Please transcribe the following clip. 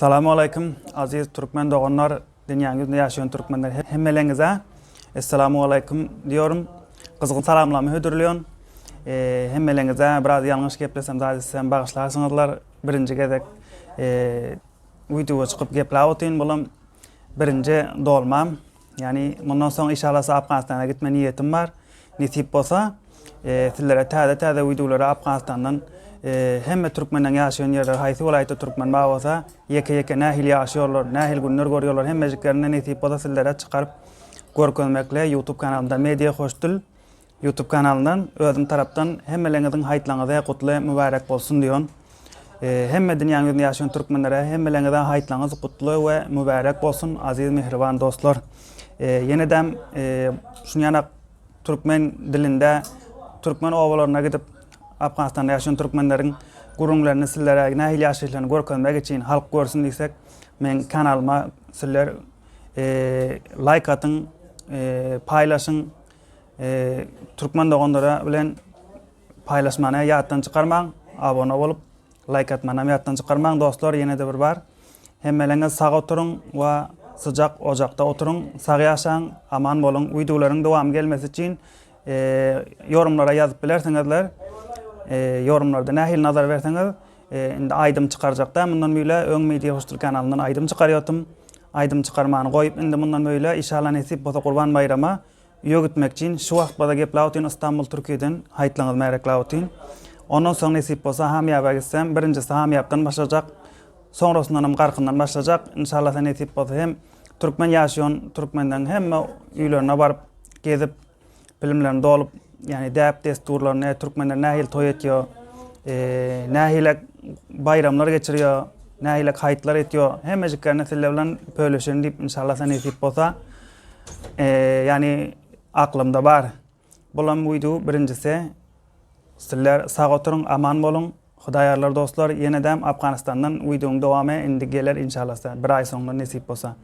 Salamaleýkum aziz türkmen doganlar dünýäň ýüzünde ýaşaýan türkmenler hemmeleňize Essalamualeýkum diýorum gyzgyn salamlarymy hödürleýän hemmeleňize biraz ýalňyş geplesem zat etsem bagyşlarsyňyzlar birinji gezek wideoga çykyp gepläp otyryn bulam birinji dolmam Ýagny mundan soň inşallah Afganistana gitme niýetim bar. Nesip bolsa, sizlere täze-täze wideolary Afganistandan hemme türkmenleň ýaşaýan ýerleri, haýsy welaýatda türkmen bar bolsa, ýeke-ýeke nähili ýaşaýarlar, nähili günler görýärler hemmejiklerini nesip bolsa sizlere çykaryp görkezmekle YouTube kanalymda Media Hoşdil Youtube kanalyndan özüm tarapdan hemmeleňiziň haýtlaňyzy gutly mübärek bolsun diýon. Hemme dünýäň ýüzünde ýaşaýan türkmenlere hemmeleňize haýtlaňyz gutly we mübärek bolsun aziz mähriban dostlar. Ýenedem şuny ýanak türkmen dilinde türkmen obalaryna gidip Afganistanda ýaşaýan türkmenleriň gürrüňlerini sizlere nähili ýaşaýyşlaryny görkezmek üçin halk görsün diýsek meň kanalyma sizler laýk atyň paýlaşyň Türkmen doganlara bilen paýlaşmany ýatdan çykarmaň, abone bolup laýk atmanam ýatdan çykarmaň dostlar ýene-de bir bar. Hemmeleňiz sag oturyň we syjak ojakda oturyň, sag ýaşaň, aman boluň. Wideolaryň dowamy gelmesi üçin ýorumlara ýazyp bilersiňizler. Ýorumlarda nähili nazar berseňiz, indi aýdym çykarjakda mundan beýle öň Media Hoşdil kanalyndan aýdym çykarýotym. Aýdym çykarmany goýup indi mundan beýle işalla nesip bolsa Gurban baýrama Öýe gitmek üçin şu wagt baza gepläp otyryn Istanbul Türkiýeden haýtlaňyz märekläp otyryn. Ondan soň nesip bolsa Hamýaba gitsem birinjisi Hamýapdan başlajak. Soňrasyndanam Garkyndan başlajak. Inşallasa nesip bolsa hem türkmen ýaşaýan türkmenleň hemme öýlerine baryp gezip bilimlerini dolup ýagny däp desturlaryny türkmenler nähili toý etýär nähili baýramlar geçirýär nähili haýtlar etýär hemmejiklerini sizler bilen pöleşerin diýip inşallasa nesip bolsa Ýagny aklymda bar. Bulam wideo birinjisi. Sizler sag oturyň aman boluň. Hudaýarlar dostlar ýenedem Afganistandan wideoň dowamy indi geler inşallah bir aý soňra nesip bolsa.